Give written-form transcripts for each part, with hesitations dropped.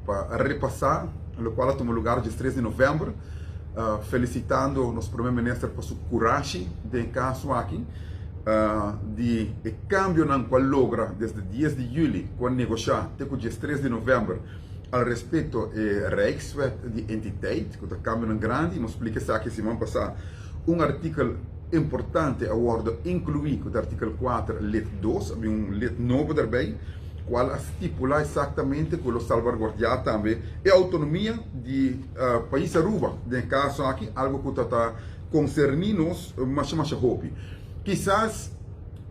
Pa repasa locual a tuma lugar djes 3 di november, felicitando nos Prome Minister pa su curashi den e caso aki di e cambionan cu a logra desde 10 di juli cu a negosha te cu djes 3 di november al respecto e Rijkswet di Entiteit, cu ta cambionan grandi. Nos splica esaki siman pasa. Un artikel importante a wordo inclui cu ta artikel 4 lid 2, a bin un lid nobo daarbij, cual a stipula exactamente cu lo salvaguardia tambe e autonomia di pais Aruba den e caso aki, algo cu ta ta concerni nos masha masha hopi. Kisas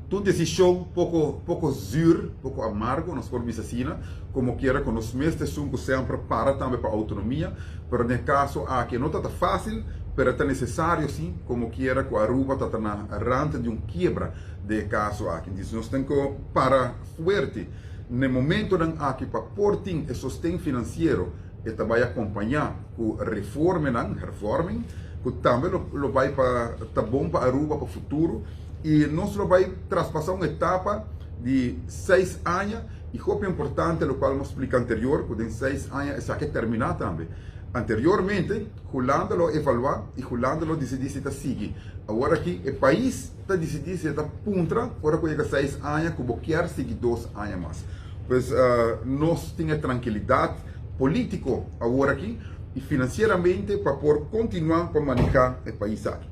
ta un decision poco poco zuur, poco amargo, nos por bisa asina, como kiera cu nos mes ta esun cu semper para tambe pa autonomia, pero den e caso aki no ta ta facil, pero ta necesario si, como kiera cu Aruba ta ta na rand di un kiebra den e caso aki. Entonces nos tin cu para fuerte na e momentonan aki pa por tin e sosten financiero, e ta bay acompaña cu reformenan, hervorming, cu tambe lo lo bay pa ta bon pa Aruba pa futuro y nos lo bay traspasa un etapa di seis aña y hopi importante locual nos splica anterior cu den seis aña esaki a termina tambe. Anteriormente Hulanda lo evalua y Hulanda lo dicidi si ta sigui. Awor aki e pais ta dicidi si e ta puntra ora cu yega seis aña cu bo kier sigui dos aña mas. Pues nos tin e trankilidad politico awor aki y financieramente pa por continua pa maneha e pais aki.